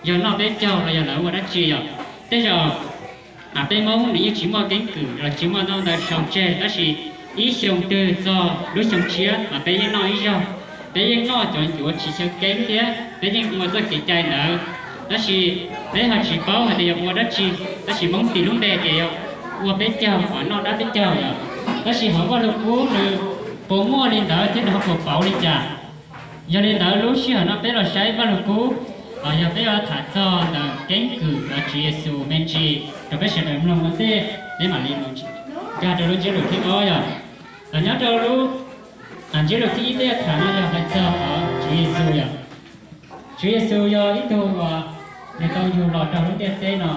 yog noj peb caug los yog lawv ua dab tsi yom. Tej zaum peb Hmoob nws yeej tsis muaj keeb kwm los tsis muaj ntaub ntawv sau tseg, tab sis ib xyoo twg txog lub xyoo tshiab mas peb yeej noj ib zaug, peb yeej noj cov ncuav tsis xyaw keeb thiab peb yeej ua txoj kev cai ntawd. Tab sis peb ho tsis paub hais tias yog ua dab tsi, tab sis Hmoob tis lub npe tias yog ua peb caug, noj dab peb caug yom. Tab sis hauv Vaj Lug Kub nws puas muaj li ntawd thiab nws ho puas pauv li cas? Yog li ntawd lub sij hawm no peb los saib Vaj Lug Kub, yog peb yuav tham txog ntawm keeb kwm uas Tswv Yexus me ntsis rau peb sawv daws mloog ua ntej, peb mam li mus nkag rau lub ntsiab lus thib ob yom. Nyob rau lub ntsiab lus thib ib peb yuav tham no yog hais txog Tswv Yexus yom. Tswv Yexus yog ib tug uas nws tau yug los rau lub ntiaj teb no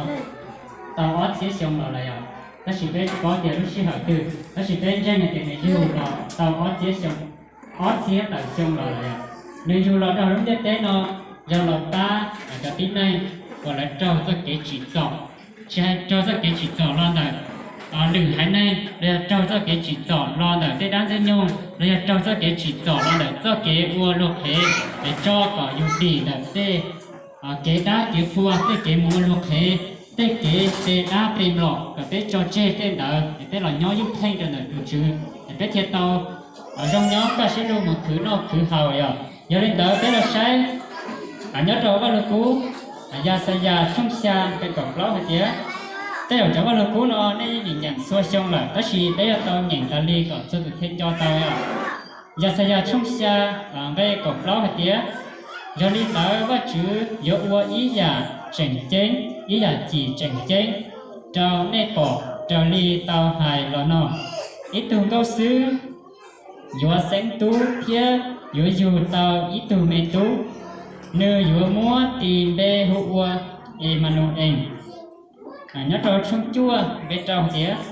tau ob txhiab xyoo los lawm yom. Tab sis peb tsis paub tias lub sij hawm twg, tab sis peb ntseeg hais tias nws yug los tau ob txhiab xyoo, ob txhiab tawm xyoo los lawm yom. Nws yug los rau lub ntiaj teb no yog los pab cov tib neeg uas lawv raug txoj kev tsim txom, tsis hais raug txoj kev tsim txom los ntawm lwm haiv neeg, los yog raug txoj kev tsim txom los ntawm tej dab ntxwg nyoog, los yog raug txoj kev tsim txom los ntawm txoj kev ua luag qhev, es tso kom yus dim ntawm tej kev dab kev qhua, tej kev mus ua luag qhev, tej kev pe dab pe mlom, kom peb tso tseg tej ntawd es peb los nyob ib theej rau ntawm tus Tswv es peb thiaj tau zoo nyob kaj siab lug mus khwv noj khwv haus yom. Yog li ntawd peb los saib nyob rau Vaj Lug Kub Yaxayas tshooj xya nqe kaum plaub hais tias, tej zaum cov Vaj Lug Kub no nej yeej nyeem txhua xyoo lawm, tab sis peb yuav tau nyeem tas li kom txhua tus thiaj nco tau yom. Yaxayas tshooj xya nqe kaum plaub hais tias, yog li ntawd Vajtswv yuav ua ib yam tseem ceeb, ib yam cim tseem ceeb rau nej pom raws li tau hais los no: Ib tug nkauj xwb yuav xeeb tub thiab yuav yug tau ib tug me tub. Nws yuav muab tis npe hu ua Emanu-ees. Nyob rau tshooj cuaj nqe rau tias,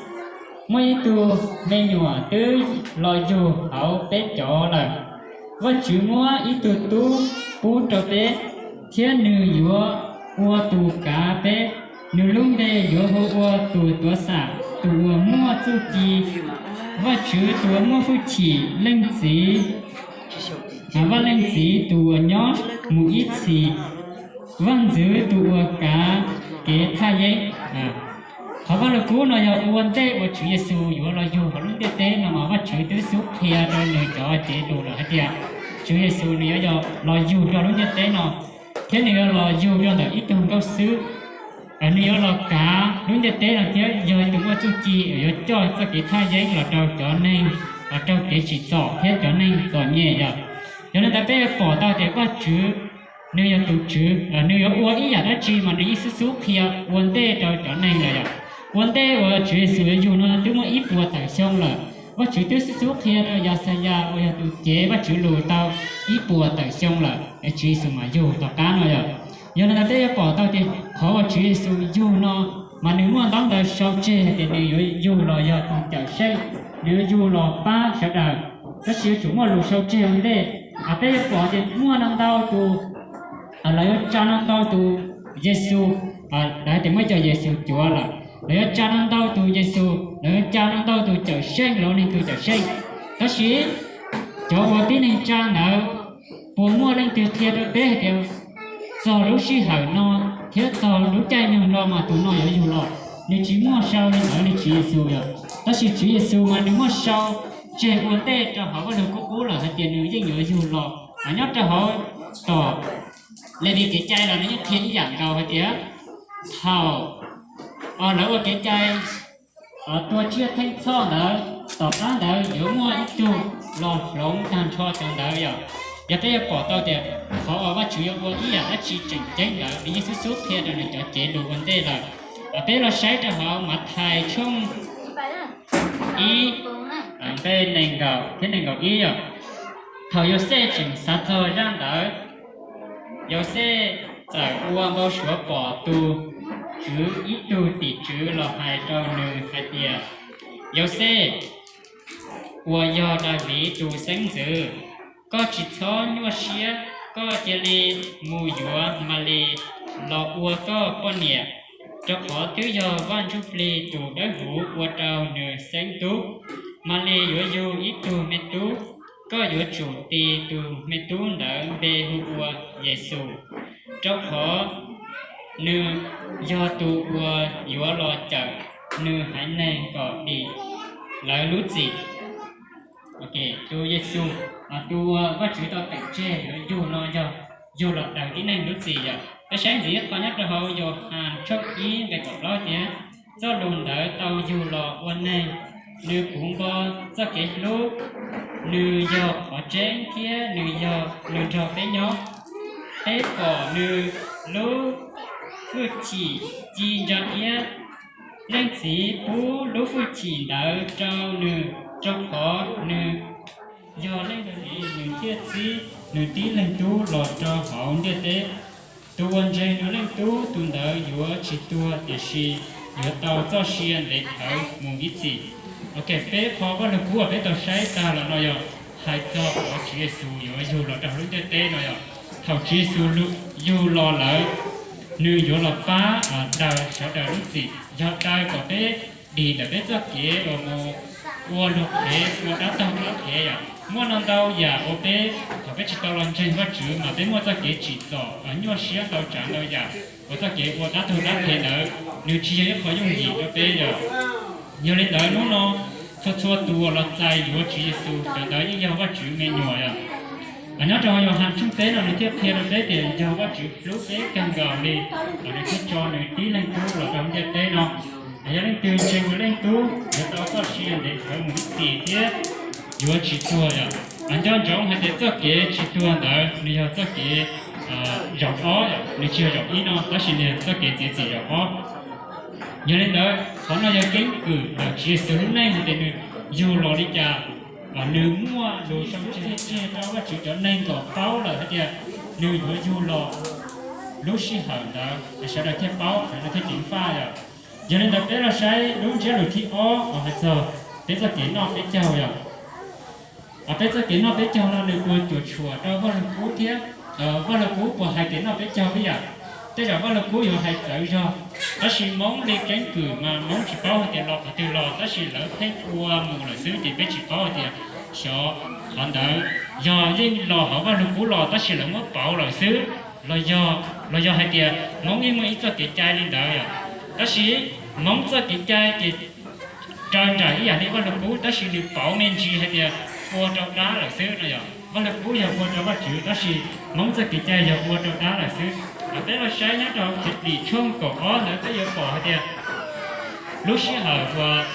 muaj ib tug me nyuam twb los yug hauv peb cov lawm. Vajtswv muab ib tug tub pub rau peb, thiab nws yuav ua tus kav peb. Nws lub npe yuav hu ua tus tuav xam, tus uas muaj txuj ci, Vajtswv tus uas muaj hwj chim, Leej Txiv, Vaj Leej Txiv tus uas nyob mus ib txhis, Vaj Ntxwv tus uas kav kev thaj yeeb. Qhov Vaj Lug Kub no yog ua ntej uas Tswv Yexus yuav los yug hauv lub ntiaj teb no mas Vajtswv twb xub qhia rau nws cov cev lus lawm hais tias Tswv Yexus nws yuav los yug rau lub ntiaj teb no, thiab nws yuav los yug rau ntawm ib tug nkauj xwb. Nws yuav los kav lub ntiaj teb no thiab yog tus muaj txuj ci uas yuav coj txoj kev thaj yeeb los rau cov neeg uas raug kev tsim txom thiab cov neeg txom nyem yom. Yog li ntawd peb yuav pom tau tias Vajtswv nws yog tus Tswv, nws yuav ua ib yam dab tsi mas nws yeej xub xub qhia ua ntej rau cov neeg lawm yom. Ua ntej uas Tswv Yexus yuav yug no twb muaj ib puas tawm xyoo lawm. Vajtswv twb xub xub qhia rau Yaxayas uas yog tus cev Vajtswv lus tau ib puas tawm xyoo lawm es Tswv Yexus mam yug tom qab no yom. Yog li ntawd peb yuav pom tau tias qhov uas Tswv Yexus yug no mas nws muaj ntaub ntawv sau tseg hais tias nws yuav yug los yog tus cawm seej, nws yuav yug los pab sawv daws. Tab sis yuav tsum muaj lus sau tseg ua ntej. Peb yuav pom tias muaj no ntau tus, lawv yuav tsa no ntau tus Yexus, lawv hais tias muaj cov Yexus cuav lawm, lawv yuav tsa no ntau tus Yexus, lawv yuav tsa no ntau tus cawm seej, lawv ua neeg tus cawm seej. Tab sis cov uas tib neeg tsa ntawd puas muaj leej twg qhia rau peb hais tias txog lub sij hawm no thiab txog lub caij nyoog no mas tus no yuav yug los? Nws tsis muaj sau li ntawd li Tswv Yexus yom. Tab sis Tswv Yexus mas nws muaj sau tseg ua ntej rau hauv Vaj Lug Kub qub lawm hais tias nws yeej yuav yug los. Nyob rau hauv tom Levis kev cai los nws yeej qhia ib yam nkaus hais tias thaum lawv ua kev cai tua tsiaj theej txhoj ntawd, tom qab ntawd yuav muaj ib tug los hloov tag nrho cov ntawd yom. Yog peb yuav pom tau tias qhov uas Vajtswv yuav ua ib yam dab tsi tseem ceeb ntawd nws yeej xub xub qhia rau nws cov cev lus ua ntej lawm. Peb los saib rau hauv Mathais tshooj ib nqe nees nkaum thiab nees nkaum ib yom. Thaum Yauxej tseem xav txog zaj ntawd, Yauxej txawm ua npau suav pom tus Tswv ib tug tim tswv los hais rau nws hais tias, Yauxej uas yog Daviv tus xeeb ntxwv, koj tsis txhob nyuaj siab, koj cia li mus yuav Malis los ua koj poj niam, rau qhov twb yog Vaj Ntsuj Plig tus Dawb Huv ua rau nws xeeb tub. Malis yuav yug ib tug me tub, koj yuav tsum tis tus me tub ntawd npe hu ua Yexus, rau qhov nws yog tus uas yuav los cawm nws haiv neeg kom dim lawv lub txim. Tus Yexus, tus uas Vajtswv tau teem tseg yuav yug no yog yug los daws tib neeg lub txim yom. Peb saib ntxiv ib qho nyob rau hauv Yauhas tshooj ib nqe kaum plaub tias, txoj lus ntawd tau yug los ua neeg, nws puv npo txoj kev hlub, nws yog qhov tseeb thiab nws yog, nws nrog peb nyob. Peb pom nws lub hwj chim ci ntsa iab. Leej Txiv pub lub hwj chim ntawd rau nws, rau qhov nws yog Leej Txiv, nws thiaj txib nws tib leeg tub los rau hauv ntiaj teb. Tus uas ntseeg nws leej tub, tus ntawd yuav tsis tuag, tiam sis yuav tau txoj sia ntev dhawv mus ib txhis. Ok, peb qho Vaj Lug Kub uas peb tau saib tag los no yog hais txog qhov Tswv Yexus yuav yug los rau hauv lub ntiaj teb no yog, thaum Tswv Yexus yug los lawm, nws yuav los pab daws sawv daws lub txim, yog daws kom peb dim ntawm peb txoj kev uas mus ua luag qhev, ua dab tog dab qhev yom. Muaj no ntau yam uas peb, thaum peb tsis tau los ntseeg Vajtswv mas peb muaj txoj kev tsim txom, nyuaj siab ntau tsav ntau yam, uas txoj kev ua dab tog dab qhev ntawd nws tsis yog ib qho yooj yim rau peb yom. Yog li ntawd hnub no txhua txhua tus uas los txais yuav Tswv Yexus, cov ntawd yeej yog Vajtswv me nyuam yom. Nyob rau hauv Yauhas tshooj peb no nws thiaj qhia rau peb tias yog Vajtswv hlub peb kawg nkaus li, nws thiaj tso nws tib leeg tub los rau ntiaj teb no. Yog leej twg ntseeg nws leej tub yuav tau txoj sia ntev dhawv mus ib txhis thiab yuav tsis tuag yom. Nco ntsoov hais tias txoj kev tsis tuag ntawd nws yog txoj kev zaum ob, nws tsis yog zaum ib no, tab sis nws yog txoj kev txiav txim zaum ob. Yog li ntawd qhov no yog keeb kwm ntawm Tswv Yexus lub neej hais tias nws yug los li cas, nws muaj lus sau tseg tseg rau Vajtswv cov neeg kom paub lawm hais tias nws yuav yug los lub sij hawm ntawd es sawv daws thiaj paub, sawv daws thiaj ceev faj yom. Yog li ntawd peb los saib lub ntsiab lus thib ob uas hais txog peb txoj kev noj peb caug yom. Peb txoj kev noj peb caug no nws puas cuam tshuam rau Vaj Lug Kub thiab? Vaj Lug Kub puas hais kev noj peb caug ib yam? Tej zaum Vaj Lug Kub yuav hais txawv zog, tab sis Hmoob li keeb kwm mas Hmoob tsis paub hais tias los qhov twg los, tab sis lawv pheej ua mus lawm xwb ces peb tsis paub hais tias xyov qhov ntawd yog yeej los hauv Vaj Lug Kub los tab sis lawv muab pauv lawm xwb los yog, los yog hais tias Hmoob yeej muaj ib txoj kev cai li ntawd yom. Tab sis Hmoob txoj kev cai ces raws nraim ib yam li Vaj Lug Kub tab sis nws pauv me ntsis hais tias ua rau dab lawm xwb no yom. Vaj Lug Kub yog ua rau Vajtswv tab sis Hmoob txoj kev cai yog ua rau dab lawm xwb. Peb los saib nyob rau Khiav Dim tshooj kaum ob ntawd peb yuav pom hais tias lub sij hawm uas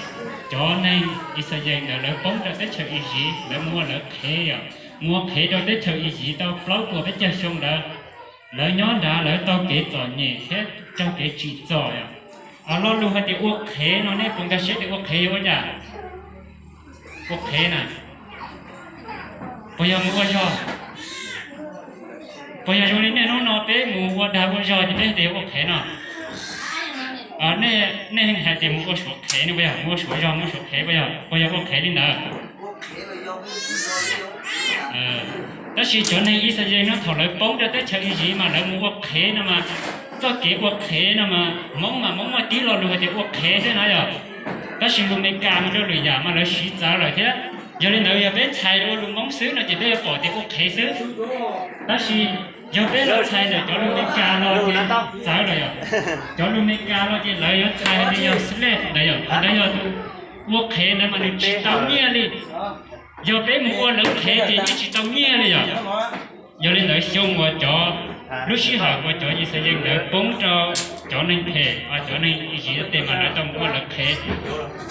cov neeg Yixalayees ntawd lawv poob rau teb chaws Iziv, lawv mus ua lawv qhev yom, mus ua qhev rau teb chaws Iziv tau plaub puas peb caug xyoo ntawd, lawv nyob nrad lawv tau kev txom nyem thiab raug kev tsim txom yom. Lo lus hais tias ua qhev no nej puas nkag siab tias ua qhev yog ua cas? Ua qhev na, puas yog mus ua zog? Puas yog zoo li nej hnub no peb mus ua dag ua zog ces peb tias ua qhev no? Nej hais tias mus ua suav qhev ne, puas yog mus ua suav zog, mus ua suav qhev, puas yog, puas yog ua qhev li ntawd? Tab sis cov neeg Yixalayees no thaum lawv poob rau teb chaws Iziv mas lawv mus ua qhev no mas, txoj kev ua qhev no mas Hmoob mas Hmoob muaj tib lo lus hais tias ua qhev xwb na yom. Tab sis lus Meskas mus rau lwm yam mas lawv siv txawv lawm thiab. Yog li ntawd yog peb txhais ua lus Hmoob xwb no ces peb yuav pom tias ua qhev xwb. Tab sis yog peb los txhais ntawm cov lus Meskas los ces txawv lawm yom. Cov lus Meskas los ces lawv yuav txhais hais tias yog slave ntawd yom, qhov ntawd yog tus ua qhev ntawd mas nws tsis tau nyiaj li. Yog peb mus ua lawv qhev ces yeej tsis tau nyiaj li yom. Yog li ntawd xyoo uas cov, lub sij hawm uas cov Yixalayees ntawd poob rau cov neeg phem, cov neeg Iziv tes mas lawv tau mus ua lawv qhev.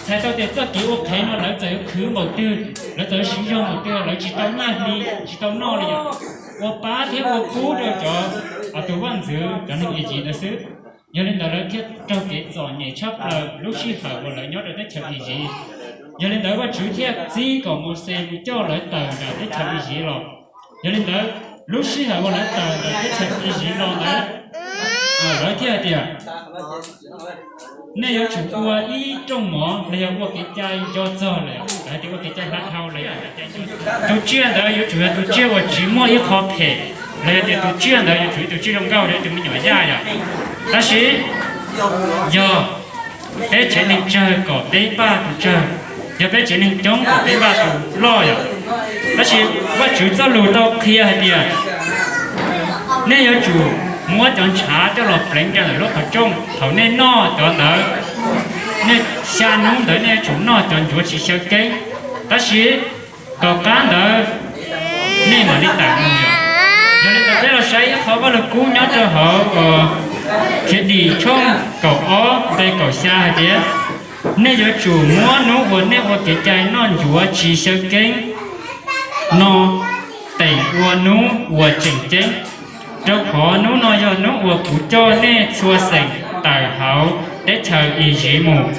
Txhais tau tias txoj kev ua qhev no lawv txawm yuav khwv npaum twg, lawv txawm yuav siv zog npaum twg lawv tsis tau nyiaj hli, tsis tau noj li yom. Ua pab thiab ua pub rau cov, tus vaj ntxwv cov neeg Iziv ntawd xwb. Yog li ntawd lawv thiaj raug kev txom nyem tshaj plaws lub sij hawm uas lawv nyob rau teb chaws Iziv. Yog li ntawd Vajtswv thiaj txib kom Mauxes mus coj lawv tawm ntawm teb chaws Iziv los. Yog li ntawd, lub sij hawm uas lawv tawm ntawm teb chaws Iziv los ntawd, lawv thiaj hais tias, nej yuav tsum ua ib rooj mov los yog ua kev cai nco txog lawm, lawv hais tias ua kev cai hla dhau los yog tus tsiaj ntawd yuav tsum yog tus tsiaj uas tsis muaj ib qho phem, los yog tias tus tsiaj ntawd yuav tsum yog tus tsiaj zoo nkauj, yog tus me nyuam yaj yom. Tab sis yog peb tsev neeg tsawg kom peb npaj tus tsawg, yog peb tsev neeg coob kom peb npaj tus loj yom. Tab sis Vajtswv txoj lus tau qhia hais tias, nej yuav tsum muab cov ntshav coj los pleev rau ntawm lub qhov rooj. Thaum nej noj cov ntawd, nej xya hnub ntawd nej yuav tsum noj cov ncuav tsis xyaw keeb. Tab sis tom qab ntawd nej mam li tawm mus. Yog li ntawd peb los saib ib qho Vaj Lug Kub nyob rau hauv Khiav Dim tshooj kaum ob nqe kaum xya hais tias, nej yuav tsum muab hnub uas nej ua kev cai noj ncuav tsis xyaw keeb no teem ua hnub uas tseem ceeb, rau qhov hnub no yog hnub uas kuv coj nej txhua xeem tawm hauv teb chaws Iziv mus.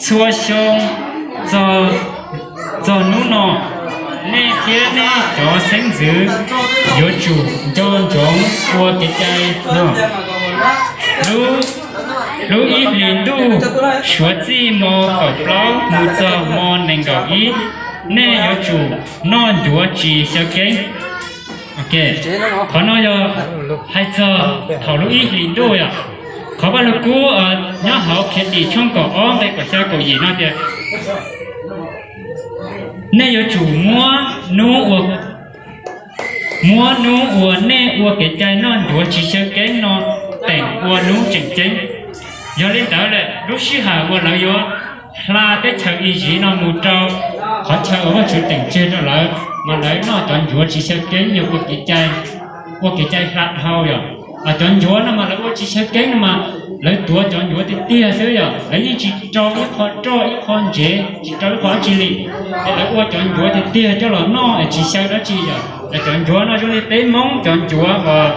Txhua xyoo txog hnub no, nej thiab nej cov xeeb ntxwv yuav tsum nco ntsoov ua kev cai no. Lub ib hlis ntuj suav txij hmo kaum plaub mus txog hmo nees nkaum ib, nej yuav tsum noj ncuav tsis xyaw keeb. Qhov no yog hais txog thaum lub ib hlis ntuj yom. Qhov Vaj Lug Kub nyob hauv Khiav Dim tshooj kaum ob nqe kaum xya kaum yim no tias, nej yuav tsum muab hnub ua, muab hnub uas nej ua kev cai noj ncuav tsis xyaw keeb no teem ua hnub tseem ceeb. Yog li ntawd lawm, lub sij hawm uas lawv yuav hla teb chaws Iziv no mus rau qhov chaw uas Vajtswv teem tseg rau lawv, mas lawv noj cov ncuav tsis xyaw keeb yog ua kev cai, ua kev cai hla dhau yom. Cov ncuav no mas lawv ua tsis xyaw keeb no mas lawv tuav cov ncuav tiag tiag xwb yom, lawv yeej tsis rau ib qho roj ib qho ntsev, tsis rau ib qho dab tsi li. Es lawv ua cov ncuav tiag tiag coj los noj es tsis xyaw dab tsi yom. Cov ncuav no zoo li peb Hmoob cov ncuav uas,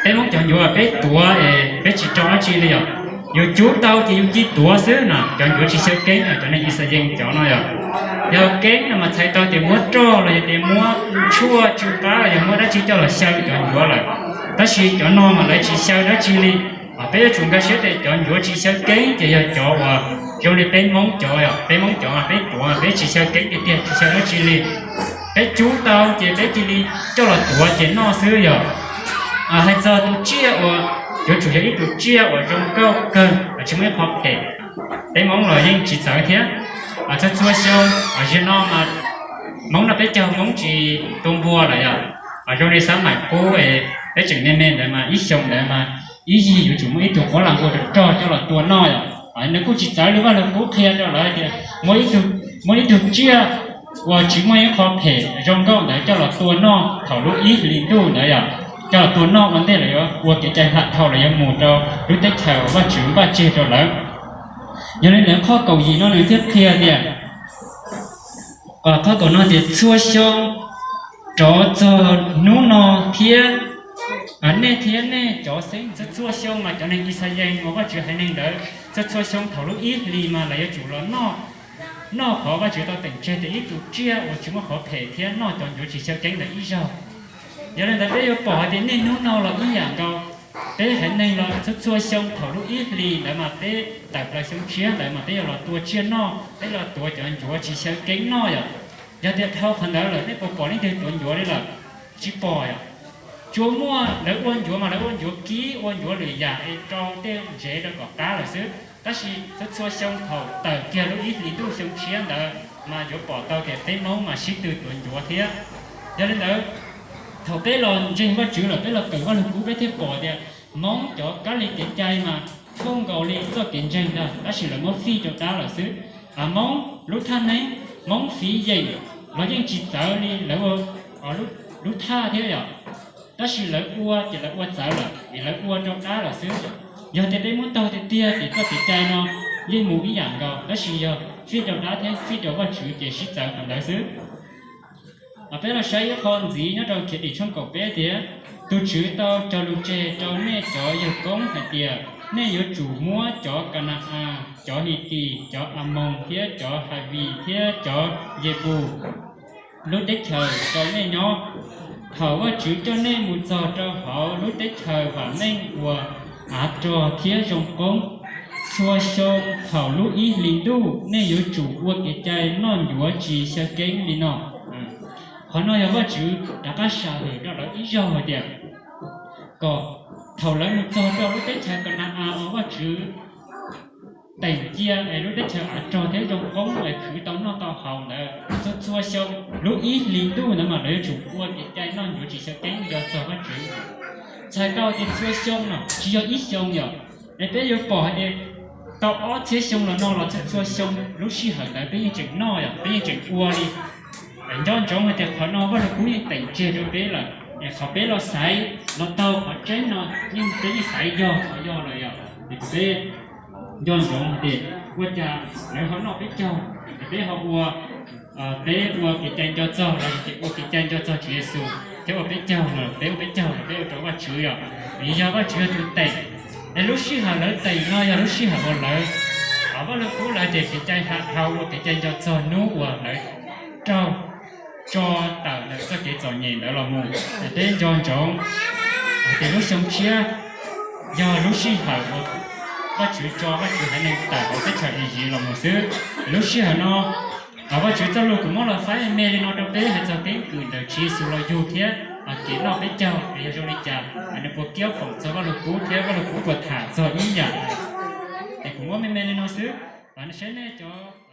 peb Hmoob cov ncuav peb tuav es peb tsis rau dab tsi li yom. Yus cub tau ces yus cia tuav xwb no, cov ncuav tsis xyaw keeb, cov neeg Yixalayees cov no yom. Yog keeb no mas txhais tau tias muab roj los yog tias muab tshuaj tsw qab los yog muab dab tsi coj los xyaw cov ncuav lawm. Tab sis cov no mas lawv tsis xyaw dab tsi li. Peb yuav tsum nkag siab tias cov ncuav tsis xyaw keeb ces yog cov uas zoo li peb Hmoob cov, peb Hmoob cov mas peb tuav peb tsis xyaw keeb tiag tiag, tsis xyaw dab tsi li. Peb cub tau ces peb cia li coj los tuav ces noj xwb yom. Hais txog tus tsiaj uas yuav tsum yog ib tug tsiaj uas zoo nkauj kawg, tsis muaj ib qho phem, peb Hmoob los yeej tsis txawv thiab. Txhua txhua xyoo, zaum no mas Hmoob no peb caug Hmoob tsis tu npua lawm yom. Zoo li xab maim qub, peb tseem me me ntawd mas ib xyoo ntawd mas ib yig yuav tsum muaj ib tug quab lam npua rog rog coj los tua noj yom. Nws kuj tsis txawv li Vaj Lug Kub qhia rau lawv tias muaj ib tug tsiaj uas tsis muaj ib qho phem zoo nkauj ntawd coj los tua noj thaum lub ib hlis ntuj ntawd yom. Coj los tua noj ua ntej lawv yuav ua kev cai hla dhau los yuav mus rau lub teb chaws uas Vajtswv npaj tseg rau lawv. Yog li ntawd qhov kaum yim no nws thiaj qhia tias, qhov kaum no tias txhua xyoo rov txog hnub no thiab, nej thiab nej cov xeeb, txhua xyoo mas cov neeg Yixalayees uas Vajtswv haiv neeg ntawd txhua txhua xyoo thaum lub ib hlis mas lawv yuav tsum los noj, noj qhov Vajtswv tau teem tseg tias ib tug tsiaj uas tsis muaj qhov phem thiab noj cov ncuav tsis xyaw keeb ntawd ib zaug. Yog li ntawd peb yuav pom hais tias niaj hnub no los ib yam nkaus, peb haiv neeg los txhua txhua xyoo thaum lub ib hlis ntawd mas peb tawm plaws xyoo tshiab ntawd mas peb yuav los tua tsiaj noj, peb los tuav cov ncuav tsis xyaw keeb noj yom. Yog tias dhau qhov ntawd lawm nej puas pom leej twg tuav ncuav li lawm? Tsis pom yom. Tsuas muaj lawv ua ncuav mas lawv ua ncuav kib ua ncuav lwm yam es rau tej ntsev rau kom qab lawm xwb. Tab sis txhua txhua xyoo thaum tawm kiag lub ib hlis ntuj xyoo tshiab ntawd mas yuav pom tau tias peb Hmoob mas sib tw tuav ncuav thiab. Yog li ntawd, thaum peb los ntseeg Vajtswv lawm peb los kawm Vaj Lug Kub peb thiaj pom tias Hmoob cov kab li kev cai mas thooj nkaus li txoj kev ntseeg ntag, tab sis lawv muab fij rau dab lawm xwb. Hmoob lub thaj neeb, Hmoob fiv yeem los yeej tsis txawv li lawv ua lub thaj thiab yom. Tab sis lawv ua ces lawv ua txawv lawm vim lawv ua rau dab lawm xwb. Yog tias peb muab taug tiag tiag ces txoj kev cai no yeej mus ib yam nkaus, tab sis yog fij rau dab thiab fij rau Vajtswv ces sib txawv qhov ntawd xwb. Peb los saib ib qho ntxiv nyob rau Khiav Dim tshooj kaum peb tias, tus Tswv tau cog lus tseg rau nej cov yawg koob hais tias, nej yuav tsum muab cov Ka na-as, cov Hitis, cov Amoos thiab cov Havis thiab cov Yebus lub teb chaws rau nej nyob. Thaum Vajtswv coj nej mus txog rau hauv lub teb chaws vam meej uas av rog thiab zoo qoob, txhua xyoo thaum lub ib hlis ntuj nej yuav tsum ua kev cai noj ncuav tsis xyaw keeb li no. Qhov no yog Vajtswv rov qab sam hwm rau lawv ib zaug hais tias, kom thaum lawv mus txog rau lub teb chaws Ka na-as uas Vajtswv teem cia es lub teb chaws av rog thiab zoo qoob es khwv tau noj tau haus ntawd, txhua txhua xyoo lub ib hlis ntuj ntawd mas lawv yuav tsum ua kev cai noj ncuav tsis xyaw keeb nco txog Vajtswv. Txhais tau tias txhua xyoo no tsis yog ib xyoo yom, es peb yuav pom hais tias tau ob txhiab xyoo los no los txhua txhua xyoo lub sij hawm ntawd peb yeej tseem noj yom, peb yeej tseem ua li. Nco ntsoov hais tias qhov no Vaj Lug Kub yeej teem tseg rau peb lawm, es qhov peb los xaiv los taug qhov tseeb no yeej peb yeej xaiv yog qhov yog lawm yom. Es kuv peb nco ntsoov hais tias ua cas lawv ho noj peb caug, es peb ho ua, peb ua kev cai nco txog los tias ua kev cai nco txog Tswv Yexus thiab ua peb caug los peb ua peb caug los peb ua rau Vajtswv yom. Vim yog Vajtswv yog tus teem, es lub sij hawm lawv teem no yog lub sij hawm uas lawv, Vaj Lug Kub lawv tias kev cai hau ua kev cai nco txog hnub uas lawv raug tso tawm ntawm txoj kev txom nyem ntawd los mus. Es peb nco ntsoov hais tias lub xyoo tshiab yog lub sij hawm uas Vajtswv tso Vajtswv haiv neeg tawm hauv teb chaws Iziv los mus xwb. Lub sij hawm no Vajtswv txoj lus kuv muab los faib me me li no rau peb hais txog keeb kwm ntawm Tswv Yexus los yug thiab kev noj peb caug es yog zoo li cas, nws puas kiab foom txog Vaj Lug Kub thiab Vaj Lug Kub puas tham txog ib yam. Es kuv muab me me li no xwb, saib nej cov